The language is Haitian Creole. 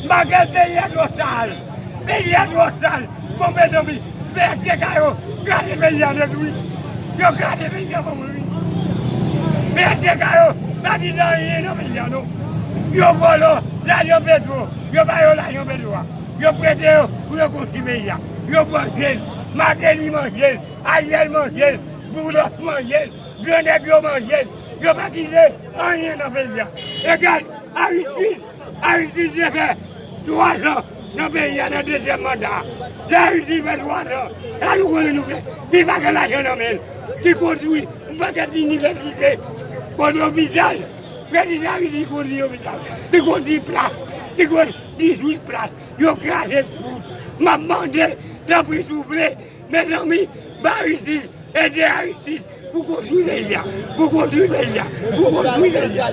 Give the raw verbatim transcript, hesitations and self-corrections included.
Bagay peyi a twò sal. Peyi a twò sal. Bon, mezanmi, P S T K yo kraze peyi a nèt, wi. Yo kraze peyi a pou mwen, wi. P S T K yo pa di nan anyen nan peyi a, non. Yo vòlò lajan petwo. Yo ba yo lajan petwo a. Yo prete yo pou yo konstwi peyi a. Yo manje l. Martelly manje l. Ariel manje l. Boulos manje l. Gran nèg yo manje l. Yo pa kite anyen nan peyi a. Egal, Aristide, Aristide te fè twa zan nan peyi a nan dezyèm manda. Lè Aristide fè twa zan, sa nou konnen nou fè. Li pa gen lajan nan men l. Li konstwi yon pakèt inivèsite, konstwi lopital. Prezidan Aristide konstwi lopital. Li konstwi plas. Li konstwi dizuit plas. Yo kraze tout. M ap mande, tanpri, souple, mezanmi, ba Aristide, ede Aristide pou konstwi peyi a, pou konstwi peyi a, pou konstwi peyi a.